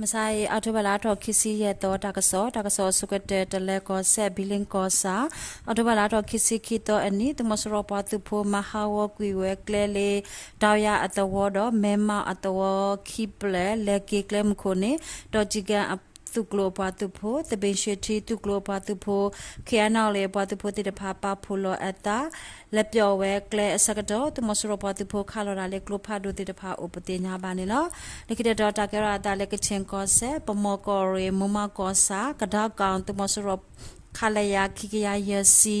မဆါအံၤ အီးထိဘၢၣ်လါထီၣ်ခံဆံယဲၢ်သီ တၢ်ကစီၣ်, တၢ်ကစီၣ်အဆိကတၢၢ် တလဲၤကီၢ်စဲၣ် ဘံလ့ကီၢ်ဆၣ်, အီးထိဘၢၣ်လါထီၣ်ခံဆံခံသီအနံၤ သုးမီၤစိရိၤပှၤသုးဖိ မၤဟးဂီၤကွံာ်ဝဲကျဲလၢ တၢဝယါအသဝီဒီး မဲမးအသဝီခံဖျၢၣ် လဲၤက့ၤကျဲမုၢ်ခိၣ်န့ၣ် ဒီကံကၣ်သုးကျိၤအပှၤသုးဖိ, သဘ့ၣ်ၡွ့ထံသုးကျိၤအပှၤသုးဖိ, ခ့ၣ်အဲၣ်နီၣ်လ့ၣ်အပှၤသုးဖိသ့ၣ်တဖၣ် ပာ်ဖှိၣ်လီၤအသး လဲၤပျီၢ်ဝဲကျဲအဆၢကတီၢ် သုးမီၤစိရိၤပှၤသုးဖိခးလီၤတၢ်လၢကျိဖးဒိၣ်သ့ၣ်တဖၣ်အိၣ်ပသ့ၣ်ညါဘၣ်န့ၣ်လီၤ. လၢခံတတီၤ တၢ်ကဲထီၣ်အသးလၢကခ့ၣ်ကီၢ်စဲၣ် ပမီၢ်ကီၢ်ရ့ၣ် မိၢ်မးကီၢ်ဆၣ် ကဒီကီၢ် သုးမီၤစိရိၤ ခလရ ခံကယၤယဲၢ်ဆံ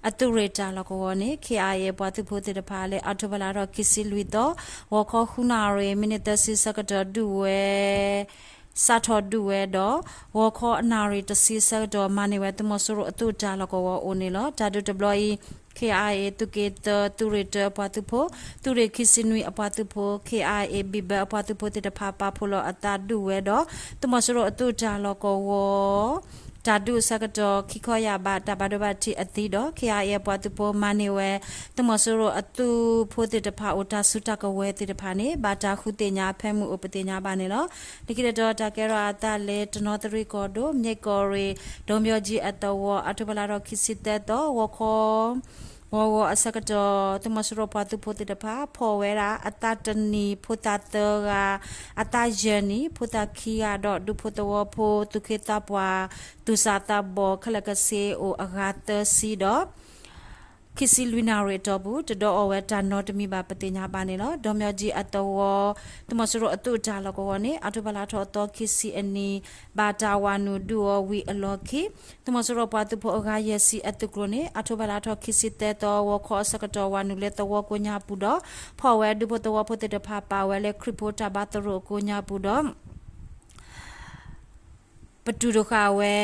အသုးရ့ၣ်တၢ်လီၢ်ကဝီၤန့ၣ် ခ့ၣ်အဲၣ်အ့ၣ် အပှၤသုးဖိသ့ၣ်တဖၣ်လၢ အီးထိဘၢၣ်လါထီၣ်ခံဆံလွံၢ်သီ ဂီၤခီဃုနၣ်ရံၣ် မံးနံးသၢဆံဆၢကတီၢ်ဒုးဝဲ စးထီၣ်ဒုးဝဲဒီး ဂီၤခီအနၣ်ရံၣ်တဆံဆၢကတီၢ် မၤန့ၢ်ဝဲ သုးမီၤစိရိၤအသုးတၢ်လီၢ်ကဝီၤအိၣ်န့ၣ်လီၤ. တၢ်ဒုးတဘျီအံၤ ခ့ၣ်အဲၣ်အ့ၣ် သုးက့သၢ သုးရ့ၣ်တၢအပှၤသုးဖိ, သုးရ့ၣ်ခံဆံနွံအပှၤသုးဖိ, ခ့ၣ်အဲၣ်အ့ၣ် ဘံၣ်ဘၢအပှၤသုးဖိသ့ၣ်တဖၣ် ပာ်ဖှိၣ်လီၤအသးဒုးဝဲဒီး သုးမီၤစိရိၤအသုးတၢ်လီၢ်ကဝီၤ တၢ်ဒုးအဆၢကတီၢ် ခံခီယာ်ဘး တၢ်ဘၣ်ဒိဘၣ်ထံးအသံဒီး ခ့ၣ်အဲၣ်အ့ၣ်အပှၤသုးဖိ မၤန့ၢ်ဝဲ သုးမီၤစိရိၤအသုးဖိသ့ၣ်တဖၣ်အိၣ်တၢ်စုတၢ်ကဝဲၤသ့ၣ်တဖၣ်န့ၣ် ဘၣ်တၢ်ဃုသ့ၣ်ညါအဖၢမုၢ်အိၣ်ပသ့ၣ်ညါဘၣ်န့ၣ်လီၤ. လၢခံတတီၤ တၢ်ကဲထီၣ်အသးလၢတနီသရံၣ်ကီၢ်ဒိၣ် မၠဲၣ်ကီၢ်ရ့ၣ် ဒိဘၠီကၠံအသဝီ အီးထိဘၢၣ်လါထီၣ်ခံဆံသၢသီ ဂီၤခီ ဂီၤဂီၤအဆၢကတီၢ် သုးမီၤစိရိၤပှၤသုးဖိသ့ၣ်တဖၣ် ဖီၣ်ဝဲဒၣ်အသးတနံၤ ဖိသၣ်သၢဂၤ, အသးယဲၢ်နံၣ် ဖိသၣ်ခံဂၤဒီး ဒူဖိသဝီဖိ သူၣ်က့သးပှၢ် သူၣ်စၢ်သးဘီၣ် ခဲလၢာ်ကဆ့အိၣ်အဂၤသၢဆံဒီး ခံဆံလွံၢ်နၣ်ရံၣ်အတီၢ်ပူၤ တဒီးအီၣ်ဝဲတၢ်နီတမံၤဘၣ်ပသ့ၣ်ညါဘၣ်န့ၣ်လီၤ. ဒိဘၠီကၠံအသဝီ သုးမီၤစိရိၤအသုးတၢ်လီၢ်ကဝီၤန့ၣ် အီးထိဘၢၣ်လါထီၣ်အသီခံဆံအနံၤ ဘၣ်တၢ်ဝၤနုာ်ဒုးအီၤဝံၤအလီၢ်ခံ သုးမီၤစိရိၤပှၤသုးဖိအဂၤယဲၢ်ဆံအသုးကျိၤန့ၣ် အီးထိဘၢၣ်လါထီၣ်ခံဆံသၢသီ ဂီၤခီအဆၢကတီၢ် ဝၤနုာ်လၢသဝီကိးညါပူၤဒီး ဖီၣ်ဝဲဒူဖိသဝီဖိသ့ၣ်တဖၣ် ပာ်ဝဲလၢခရံာ်ဖိတၢ်ဘါသရိာ်အကိးညါပူၤဒီး ပတုာ်တဃာ်ဝဲ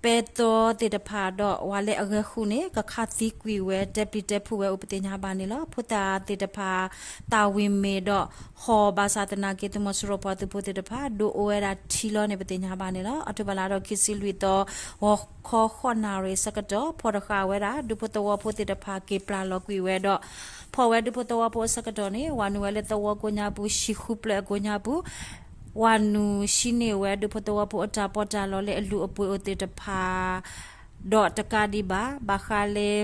ပဲသီသ့ၣ်တဖၣ်ဒီး ဝၤလၢအဂဲၤဃုာ်န့ၣ် ကခးသံကွံာ်ဝဲ တဲပျံၤတဲဖုးဝဲအိၣ်ပသ့ၣ်ညါဘၣ်န့ၣ်လီၤ. ဖိသၣ်သ့ၣ်တဖၣ် သၣ်ဝံၤမ့ၢ်ဒီး ဟီၣ်ဘၣ်ဆၣ်သနာ်က့ သုးမီၤစိရိၤပှၤသုးဖိသ့ၣ်တဖၣ် ဒုးအိၣ်ဝဲဒၣ်ထံလီၤန့ၣ် ပသ့ၣ်ညါဘၣ်န့ၣ်လီၤ. အီးထိဘၢၣ်လါထီၣ်ခံဆံလွံၢ်သီ ဂီၤခီဃိးနၣ်ရံၣ်ဆၢကတီၢ် ဖီၣ်တဃာ်ဝဲဒၣ် ဒူဖိသဝီဖိသ့ၣ်တဖၣ် က့ၤပျၢ်လီၤကွံာ်ဝဲဒီး ဖီၣ်ဝဲဒူဖိသဝီဖိအဆၢကတီၢ်န့ၣ် ဝၤနုာ်ဝဲလၢသဝီကိးညါပူၤ ဟံၣ်ဃုဖျၢၣ်အကိးညါပူၤ ဝၤနုာ်ဟံးန့ၢ်ဝဲ ဒူဖိသဝီဖိအတၢ်ပီးတၢ်လီလၢအလုၢ်အပှ့ၤအိၣ်သ့ၣ်တဖၣ် ဒီးတကးဒံးဘၣ် ဘၣ်ဃးလၢ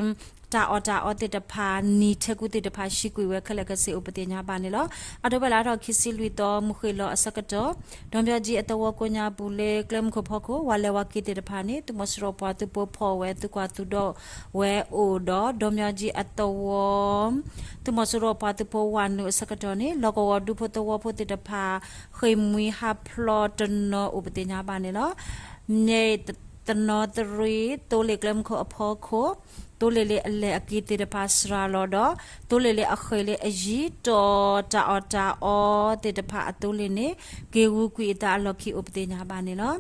တၢ်အီၣ်တၢ်အီသ့ၣ်တဖၣ် နံၤထဲကူသ့ၣ်တဖၣ် ဟံးကွံာ်ဝဲခဲလၢာ်ခဲဆ့အိၣ်ပသ့ၣ်ညါဘၣ်န့ၣ်လီၤ. အီးထိဘၢၣ်လါထီၣ်ခံဆံလွံၢ်သီ မုၢ်ဃ့ၢ်လီၤအဆၢကတီၢ် ဒိဘၠီကၠံအသဝီကိးညါပူၤလၢကျဲမုၢ်ခိၣ်ဖီခိၣ် ဝၤလဲၤဝၤက့ၤသ့ၣ်တဖၣ်န့ၣ် သုးမီၤစိရိၤပှၤသုးဖိဖီၣ်ဝဲ သုးကွၢ်သုးဒီးဝဲအိၣ်ဒီး ဒိဘၠီကၠံအသဝီ သုးမီၤစိရိၤပှၤသုးဖိဝၤနုာ်အဆၢကတီၢ်န့ၣ် လီၢ်ကဝီၤဒူဖိသဝီဖိသ့ၣ်တဖၣ် ဃ့ၢ်မှံဟးဖျိးတနီၤအိၣ်ပသ့ၣ်ညါဘၣ်န့ၣ်လီၤ. မၠဲၣ်တနီသရံၣ် သိလ့ၣ်ကျဲမုၢ်ခိၣ်အဖီခိၣ် သိလ့ၣ်လၢအလဲၢ်အက့ၤသ့ၣ်တဖၣ်စှၤလီၤဒီး သိလ့ၣ်လၢအဃ့ၢ်လၢအယံၤတီၢ်တၢ်အီၣ်တၢ်အီသ့ၣ်တဖၣ်အသိလ့ၣ်န့ၣ် က့ၤဂုာ်ကွံာ်အသးအလီၢ်ခံအိၣ်ပသ့ၣ်ညါဘၣ်န့ၣ်လီၤ.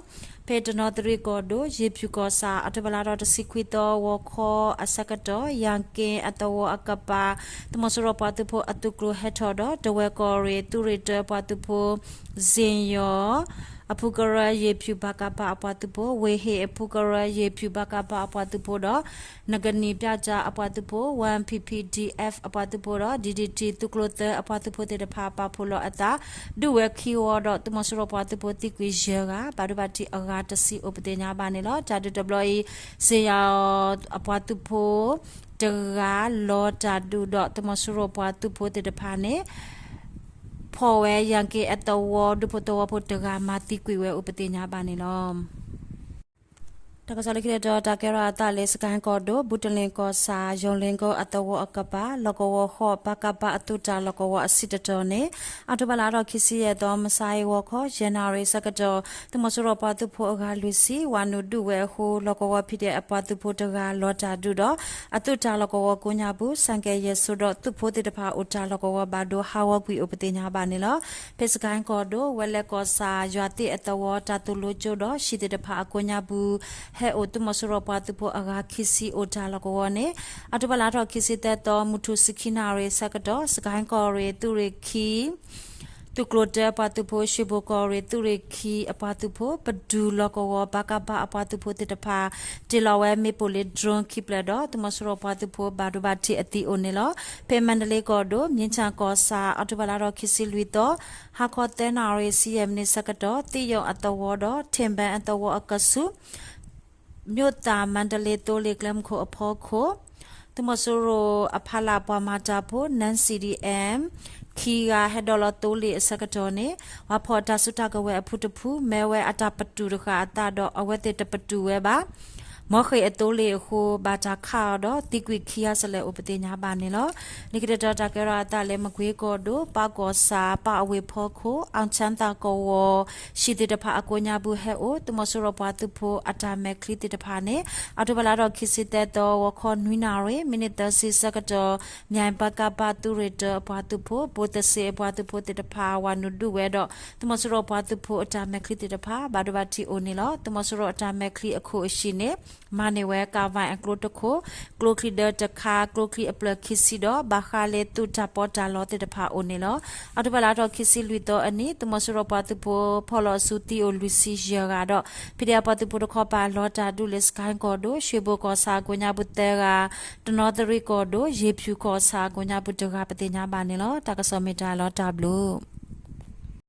ဖဲတနီသရံၣ်ကီၢ်ဒိၣ် ယ့ၣ်ဖၠူၣ်ကီၢ်ဆၣ် အီးထိဘၢၣ်လါထီၣ်တဆံခွံသီ ဂီၤခီအဆၢကတီၢ် ယၣ်က့အသဝီအကပၤ သုးမီၤစိရိၤပှၤသုးဖိအသုးကျိၤဟဲထီၣ်ဒီး တဝဲၢ်ကီၢ်ရ့ၣ် သုးရ့ၣ်တၢပှၤသုးဖိ စ့ၣ်ယီၤ အဖုကရၢ ယ့ၣ်ဖၠူၣ် ပကဖ အပှၤသုးဖိ, ဝ့ၢ်ဟ့ၣ်အဖုကရၢ ယ့ၣ်ဖၠူၣ် ပကဖ အပှၤသုးဖိဒီး နကနံၣ်ပျၢ်ကၠၣ်အပှၤသုးဖိ, ဝၣ် ပီၣ်ပီၣ် ဒီအက်ဖ် အပှၤသုးဖိဒီး ဒံၣ်ဒံၣ်ထံၣ် သုးကျိၤသၢအပှၤသုးဖိသ့ၣ်တဖၣ် ပာ်ဖှိၣ်လီၤအသး ဒုးဝဲခံဝီဒီး သုးမီၤစိရိၤပှၤသုးဖိသံကွံာ်ယဲၢ်ဂၤ, ဘၣ်ဒိဘၣ်ထံးအဂၤတဆံအိၣ်ပသ့ၣ်ညါဘၣ်န့ၣ်လီၤ. တၢ်ဒုးတဘျီအံၤ စ့ၣ်ယီၤအပှၤသုးဖိ တဂၤလီၤတၢ်ဒုးဒီး သုးမီၤစိရိၤပှၤသုးဖိသ့ၣ်တဖၣ်န့ၣ် ဖီၣ်ဝဲယၣ်က့အသဝီ ဒူဖိသဝီဖိတဂၤ မၤသံကွံာ်ဝဲအိၣ်ပသ့ၣ်ညါဘၣ်န့ၣ်လီၤ. တၢ်ကစီၣ်လၢခံတတီၤ တၢ်ကဲထီၣ်အသးလၢ စကဲၣ်ကီၢ်ဒိၣ် ဘုတလ့ၣ်ကီၢ်ဆၣ် ယိၤလ့ကီၢ်အသဝီအကပၤ လီၢ်ကဝီၤဃိး ပကဖ အသုးတၢ်လီၢ်ကဝီၤအဆံးတတီၤန့ၣ် အီးထိဘၢၣ်လါထီၣ်ခံဆံယဲၢ်သီ မုၢ်ဆါအံၤ ဂီၤခီ ယဲၢ်နၣ်ရံၣ်ဆၢကတီၢ် သုးမီၤစိရိၤပှၤသုးဖိအဂၤလွံၢ်ဆံ ဝၤနုာ်ဒုးဝဲအဃိ လီၢ်ကဝီၤ ပီၣ်ဒဲ အပှၤသုးဖိတဂၤလီၤတၢ်ဒုးဒီး အသုးတၢ်လီၢ်ကဝီၤကိးညါပူၤ ဆၣ်ကဲၣ်ယဲၢ်ဆိဒီး သုးဖိသ့ၣ်တဖၣ်အိၣ်တၢ်လီၢ်ကဝီၤဘၣ်ဒိဟးဂီၤကွံာ်အိၣ်ပသ့ၣ်ညါဘၣ်န့ၣ်လီၤ. ဖဲစကဲၣ်ကီၢ်ဒိၣ် ဝဲလဲကီၢ်ဆၣ် ယွၤသ့ၣ်အသဝီ တၢ်သိၣ်လိကၠိဒီး ဟံၣ်သ့ၣ်တဖၣ်အကိးညါပူၤ ဟဲအိၣ်သုးမီၤစိရိၤပှၤသုးဖိအဂၤခံဆံအိၣ်တၢ်လီၢ်ကဝီၤန့ၣ် အီးထိဘၢၣ်လါထီၣ်ခံဆံသၢသီ မုၢ်ထူၣ်ဆံခံနၣ်ရံၣ်ဆၢကတီၢ် စကဲၣ်ကီၢ်ရ့ၣ် သုးရ့ၣ်ခံ သုးကျိၤတၢအပှၤသုးဖိ ရွှ့ၣ်ဘိၣ်ကီၢ်ရ့ၣ်သုးရ့ၣ်ခံအပှၤသုးဖိ ပဒုၣ်လီၢ်ကဝီၤ ပကဖ အပှၤသုးဖိသ့ၣ်တဖၣ် တ့ၢ်လီၤဝဲမ့ၣ်ပိၢ်လၢ drone ခံဖျၢၣ်ဒီး သုးမီၤစိရိၤပှၤသုးဖိဘၣ်ဒိဘၣ်ထံးအသံအိၣ်န့ၣ်လီၤ. ဖဲမါဒလ့ကီၢ်ဒိၣ် မြင်းခြံကီၢ်ဆၣ် အီးထိဘၢၣ်လါထီၣ်ခံဆံလွံၢ်သီ ဟါခီသၢနၣ်ရံၣ်ဆံယဲၢ်မံးနံးဆၢကတီၢ် သ့ၣ်ယီၣ်အသဝီဒီး ထ့ၣ်ဘၢအသဝီအကဆူး မိၢ်သးမါဒလ့သိလ့ၣ်ကျဲမုၢ်ခိၣ်အဖီခိၣ် သုးမီၤစိရိၤအဖီလာ်ပှၤမၤတၢ်ဖိ non-C D M ခံဂၤ ဟဲဒိးလီၤသိလ့ၣ်အဆၢကတီၢ်န့ၣ် ပှၤဖီၣ်တၢ်စုတၢ်ကဝဲၤအဖုတဖု မၢဝဲအတၢ်ပတုာ်တဃာ်အသးဒီး အဝဲသ့ၣ်တပတုာ်ဝဲဘၣ်. မ်ဃ့ၢ်အသိလ့ၣ်အဃိ ဘၣ်တၢ်ခးအီၤဒီး သံကွံာ်ခံဂၤစဲလဲၣ်အိၣ်ပသ့ၣ်ညါဘၣ်န့ၣ်လီၤ. လၢခံတတီၤ တၢ်ကဲထီၣ်အသးလၢ မကွ့ကီၢ်ဒိၣ် ပၢ်ကီၢ်ဆၣ် ပၢ်အဝ့ၢ်ဖီခိၣ် အီၣ်ဆၣ်သၣ်ကဝီၤ ဟံၣ်သ့ၣ်တဖၣ်အကိးညါပူၤဟဲအိၣ် သုးမီၤစိရိၤပှၤသုးဖိအတၢ်မဲာ်ချံသ့ၣ်တဖၣ်န့ၣ် အီးထိဘၢၣ်လါထီၣ်ခံဆံသၢသီ ဂီၤခီနွံနၣ်ရံၣ် မံးနံးသၢဆံဆၢကတီၢ် မၠဲၣ် ပကဖ သုးရ့ၣ်တၢအပှၤသုးဖိ ဘိသစ့အပှၤသုးဖိသ့ၣ်တဖၣ် ဝၤနုာ်ဒုးဝဲဒီး သုးမီၤစိရိၤပှၤသုးဖိအတၢ်မဲာ်ချံသ့ၣ်တဖၣ် ဘၣ်ဒိဘၣ်ထံးအိၣ်န့ၣ်လီၤ. သုးမီၤစိရိၤအတၢ်မဲာ်ချံအခိၣ်အဃံန့ၣ် မၤန့ၢ်ဝဲ ကၣ်ဝဲၣ်အကျိတခိၣ်, ကျိချံဒၢတခါ, ကျိချံအပျၢၢ်ခံဆံဒီး ဘၣ်ဃးလၢသုးတၢ်ပီးတၢ်လီသ့ၣ်တဖၣ်အိၣ်န့ၣ်လီၤ. အီးထိဘၢၣ်လါထီၣ်ခံဆံလွံၢ်သီအနံၤ သုးမီၤစိရိၤပှၤသုးဖိဖီၣ်လီၤအစုသံအိၣ်လွံၢ်ဆံယဲၢ်ဂၤဒီး ဖံးဒဲး ပှၤသုးဖိတခီပၤလီၤတၢ်ဒုးလၢ စကဲကီၢ်ဒိၣ် ရွှ့ၣ်ဘိၣ်ကီၢ်ဆၣ်အကိးညါပူၤသၢဂၤ, တနီသရံၣ်ကီၢ်ဒိၣ် ယ့ၤဖၠူၣ်ကီၢ်ဆၣ်အကိးညါပူၤတဂၤပသ့ၣ်ညါဘၣ်န့ၣ်လီၤ. တၢ်ကစီၣ်မ့ၢ်တၢ်လီၤတၢ်ဘျုး